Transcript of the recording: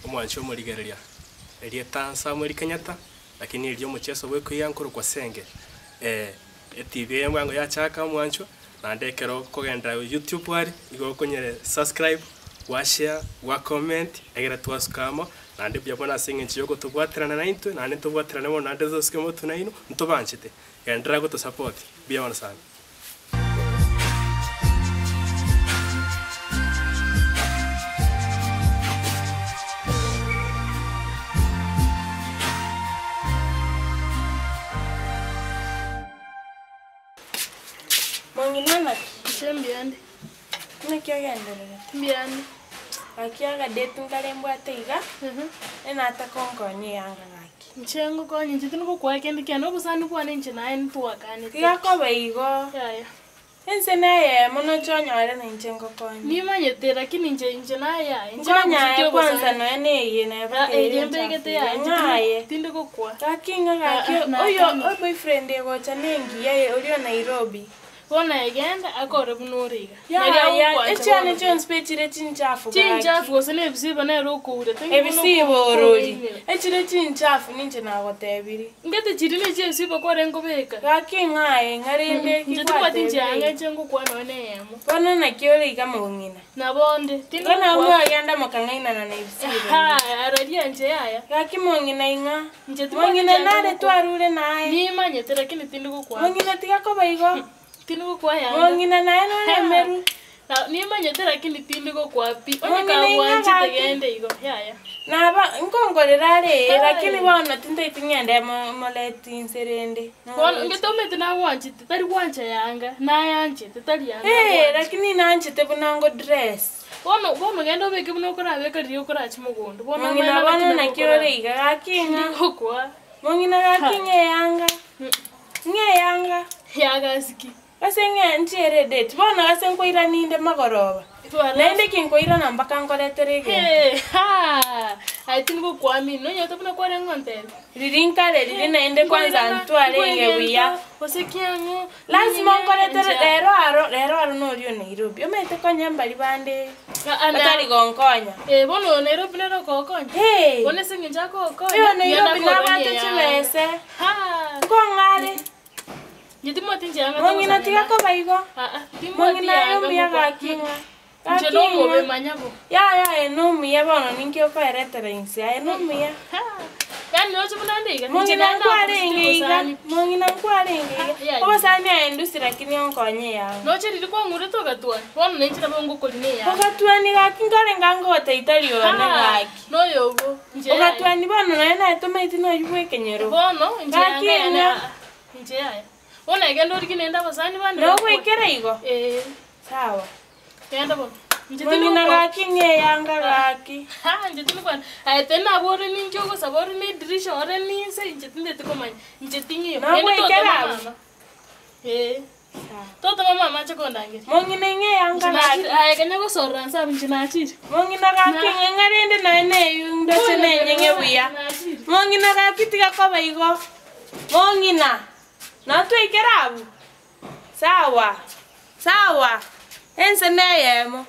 Omwanchi omorigereria, erieta Samuel Kenyatta, lakini erio omocheso bw'ekoiya nkorokwa Senge. Etibi eye bwango yachaka omwanchwa, naende ekero okogenda YouTube aria, igo okonyare subscribe, gwa share, gwa comment, egere twasuka amo, naende mbuya mono ase eng'encho ya ogotobwaterana naintwe, naende ntobwaterane mono naende tosuke motwe nainwe, ntobanchete. Genderera gotosupport, mbuya mono sana. Mong'ina naki? Inche mbuya nde. Naki ogendererete? Mbuya nde. Gaki agadate nkare mbwate iga, enataka onkonye eyanga gaki. Inche ngokonye inche tindi gokoa kende kiane, obosani bwane inche naye ntwakanete. Tiga koba igo. Yaya. Ense neyemo noche onyore na inche ngokonye. Nimanyete lakini inche inche naye yaya. Inche Nkonye nagosetie aye kwanza obosani. nonya neye Ah, neba eye ere mbegete enchafu yaya iga. inche Ng'aye. tindi tindi gokoa. Gaki ng'a gaki Ah, ah, oyo nakanire. o boyfriend egocha nengiya oria o Nairobi. Bono egende akore buna ore iga. Nari Yaya, agokwancha echiane bono. chionsi pi echire chinchafu gaki. Chinchafu gose na ebisibo nere okoura, tari buna Ebisibo orori, okong'ainera. echire chinchafu ninche nagotebirie. Ngete chiria ne chi'ebisibo kwarenge kobeka. Gaki ng'aye ng'a rende ki Inche timbwati gwatebire nchianga iga. inche ngokwana nonya na eyemo. Bono naki ore iga mong'ina? Nabo onde, tindi Igo nabo gokwana. mwagenda mokang'ainana na ebisibo ime. Ha, araria inche yaya. Gaki mong'ina ing'a, Inche timbwati mong'ina nchianga nare ngokwana. twarure naye. Nimanyete lakini tindi gokwana. Mong'ina tiga koba igo. Tindi gokwa yanga. Mong'ina naye noremerwe. Na nimanyete lakini tindi gokwa pi. Onye Mong'ina ing'a kagwanchete gaki. gende igo, yaya. Naba nkongorera are ee, lakini Hey. bono tintaeti ng'ende mo- moleti inse rende. Bono Noroche. inche tomanyete nagwanchete, tari gwancha yanga, nayanchete, tari yanga Ee, agwancha. lakini nanchete buna ngo dress. Bono bono genda obeke buna okorabeka riria okorache mogondo, bono Mong'ina amaene bono naki naki nabo ore iga gaki ng'a. Tindi gokwa. Mong'ina gaki ng'a eyanga, ng'a eyanga. Yagasi ki? Ase ng'a nchiere edate, bono ase nkoirana inde magoroba, naende ki nkoirana mpaka nkoretere egento. Hee, haa, aye tindi gokwamini, nonyete buna kwarenge gontebia. Riria nkare riria naende kwanza Nkoirana, ntwarenge nkoa buya. egento, gose kiang'o, Lazima ninyinye, nkoretere nchia. rero aro, rero aro noria o Nairobi, omanyete konya mbaria bande Ah, na- batari gonkonya. Eh, bono oyo Nairobi nere okogokonya? Hey! Bono ase eng'encho akogokonya, Oyo nigo Nairobi nakorwa nabwate onye chibese, yanga. Haa! nkong'are. Inche timwati inche yanga Mong'ina togosana tiga na. koba igo. Ah, ah, timwati Mong'ina aye yanga omuya ngokwa. gaki ng'a. Inche Gaki nomobe ng'a. manya bo. Yaya aye nomuya bono ninki okoeretera inse aye nomuya. Ha! Yaani roche buna nde iga, inche Mong'ina naende nakoruseti nkwarenge iga, obosani pi. mong'ina nkwarenge Ha, iga. yaya. Obosani aye ndusi lakini onkonye eyanga. Noche riria kwang'urete ogatwani, bono nainche nabo ngokorina eyanga. Ogatwani gaki nkarenge angote itari one Ha! gaki. Noyo obo, inche yaya. Ogatwani bono nonya naye tomaeti noywo bwa ekenyoro. Bono, inche Gaki yanga yane ng'a. aa, inche yaya. Bono egende origie naende abasani bande bakwane. Nogoikera igo? Ee. Sawa. Genda bono. Inche tindi Mong'ina gokwana. gaki ng'eyanga gaki. Ha, inche tindi kwana. Aye tari nabo ore ninki ogosaba ore na edirisha ore ninse inche tindeti komanya. Inche ting'iyo. Genda Nogoikera totoma abwo? mama. Ee. Sawa. Totoma mama ache kondangeria. Mong'ina ing'eyanga Inche nachire, gaki. aye kanya gosorora nse abwo inche nachire. Mong'ina gaki Na- ng'e rende naye neywo ndoche nenyeng'e buya. Nachire. Mong'ina gaki tiga koba igo. Mong'ina, notwaikera abwo? Sawa, sawa, ense neyemo.